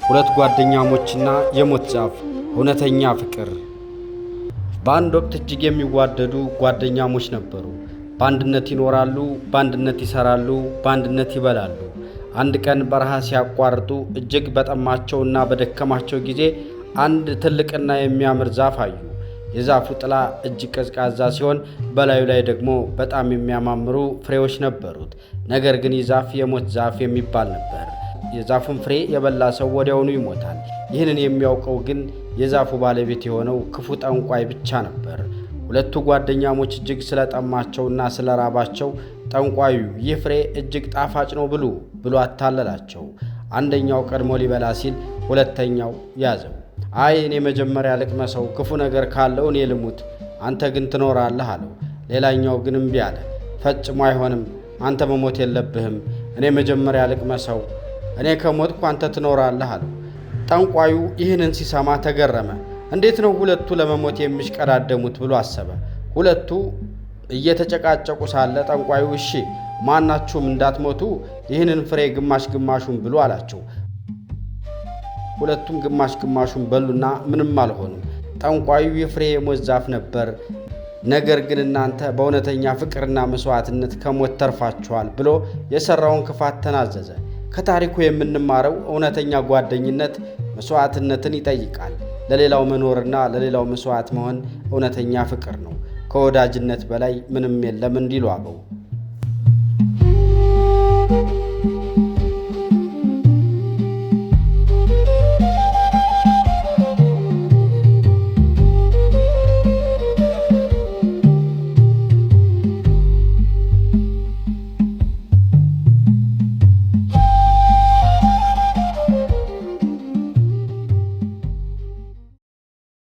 ሁለት ጓደኛሞችና የሞት ዛፍ፣ እውነተኛ ፍቅር። በአንድ ወቅት እጅግ የሚዋደዱ ጓደኛሞች ነበሩ። በአንድነት ይኖራሉ፣ በአንድነት ይሰራሉ፣ በአንድነት ይበላሉ። አንድ ቀን በረሃ ሲያቋርጡ እጅግ በጠማቸውና በደከማቸው ጊዜ አንድ ትልቅና የሚያምር ዛፍ አዩ። የዛፉ ጥላ እጅግ ቀዝቃዛ ሲሆን በላዩ ላይ ደግሞ በጣም የሚያማምሩ ፍሬዎች ነበሩት። ነገር ግን ይህ ዛፍ የሞት ዛፍ የሚባል ነበር። የዛፉን ፍሬ የበላ ሰው ወዲያውኑ ይሞታል። ይህንን የሚያውቀው ግን የዛፉ ባለቤት የሆነው ክፉ ጠንቋይ ብቻ ነበር። ሁለቱ ጓደኛሞች እጅግ ስለጠማቸውና ስለራባቸው ጠንቋዩ ይህ ፍሬ እጅግ ጣፋጭ ነው ብሉ ብሎ አታለላቸው። አንደኛው ቀድሞ ሊበላ ሲል ሁለተኛው ያዘው። አይ እኔ መጀመሪያ ልቅመሰው፣ ክፉ ነገር ካለው እኔ ልሙት፣ አንተ ግን ትኖራለህ አለው። ሌላኛው ግን እምቢ አለ። ፈጽሞ አይሆንም፣ አንተ መሞት የለብህም፣ እኔ መጀመሪያ ልቅመሰው፣ እኔ ከሞትኩ አንተ ትኖራለህ አለው። ጠንቋዩ ይህንን ሲሰማ ተገረመ። እንዴት ነው ሁለቱ ለመሞት የሚሽቀዳደሙት ብሎ አሰበ። ሁለቱ እየተጨቃጨቁ ሳለ ጠንቋዩ እሺ ማናችሁም እንዳትሞቱ ይህንን ፍሬ ግማሽ ግማሹን ብሉ አላቸው። ሁለቱም ግማሽ ግማሹን በሉና ምንም አልሆኑም። ጠንቋዩ ይህ ፍሬ የሞት ዛፍ ነበር፣ ነገር ግን እናንተ በእውነተኛ ፍቅርና መስዋዕትነት ከሞት ተርፋችኋል ብሎ የሰራውን ክፋት ተናዘዘ። ከታሪኩ የምንማረው እውነተኛ ጓደኝነት መስዋዕትነትን ይጠይቃል። ለሌላው መኖርና ለሌላው መስዋዕት መሆን እውነተኛ ፍቅር ነው። ከወዳጅነት በላይ ምንም የለም እንዲሉ አበው።